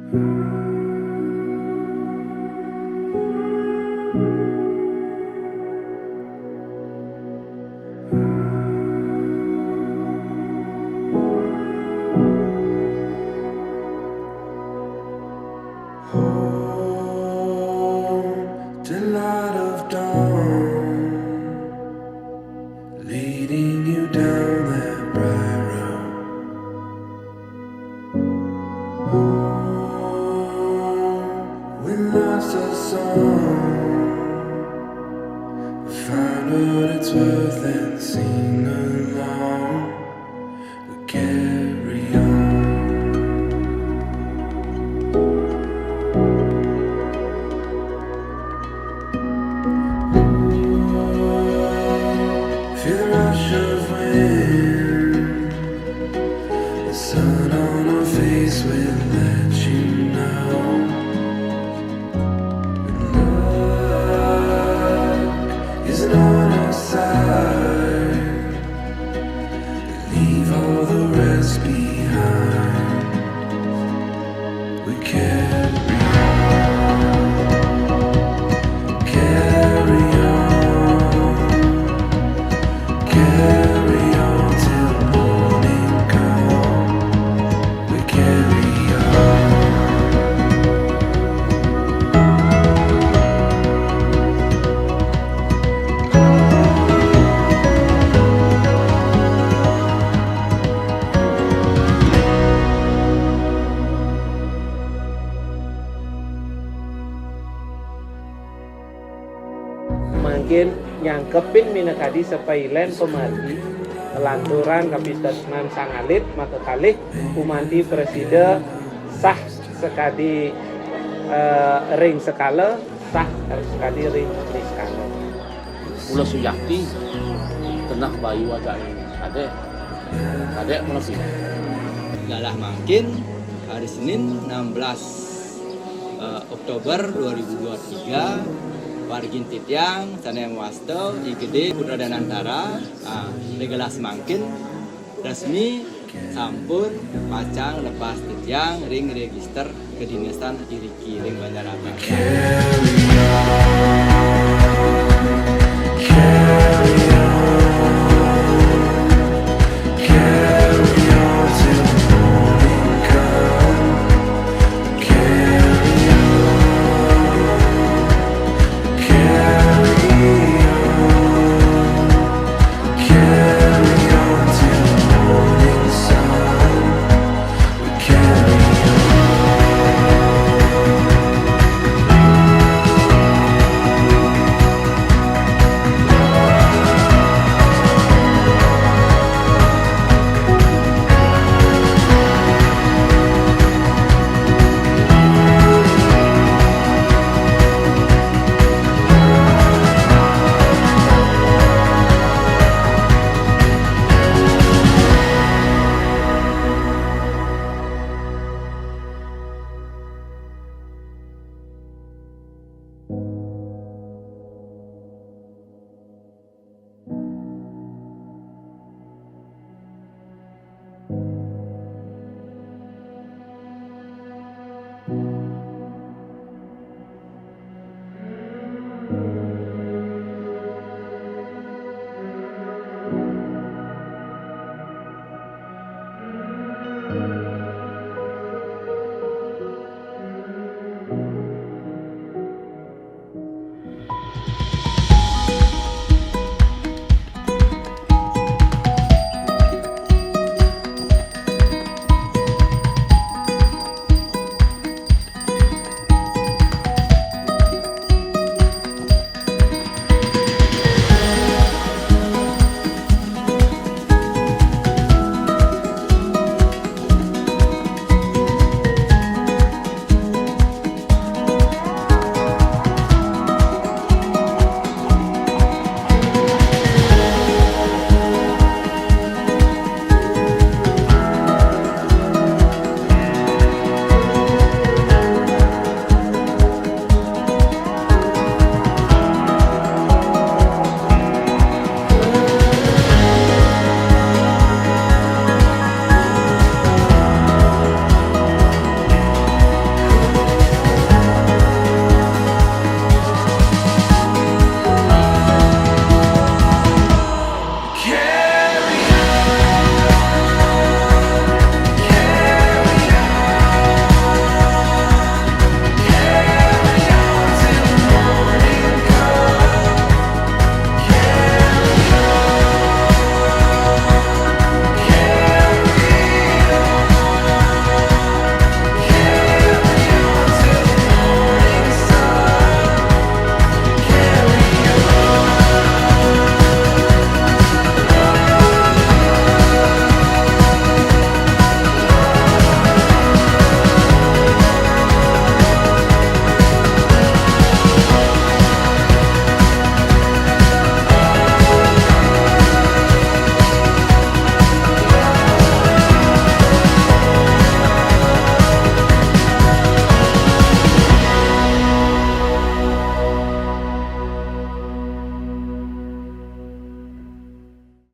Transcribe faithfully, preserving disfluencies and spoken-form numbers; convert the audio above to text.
Home, the light of dawn, leading you down that bright road. Home, when life's a song, find what it's worth and sing along. Carry on. Feel the rush of wind. The sun on our face will let you know. Luck isn't on our side. Leave all the rest behind. We carry on, carry on, carry on till morning come. We carry on. Mangkin nyangkepin minakadi sapailen pamargi, kalanturan kapitresnan sangalit, makakalih pumanti prasida sah sakadi, eh, ring sekala, sah sakadi ring niskala. Mula sujati, tenah bayu ajak kadek, kadek mula pindah. Galah mangkin, hari Senin enam belas, eh, Oktober dua ribu dua tiga, wargin titiang sane mawasta I Gede Putra Danantara, ah, ring galah semangkin, resmi sampun pacang lepas titiang ring register kedinasan iriki ring Banjarabang. Carry on, carry on, carry on till morning come. Carry on, carry on, carry on till morning sun. We carry on.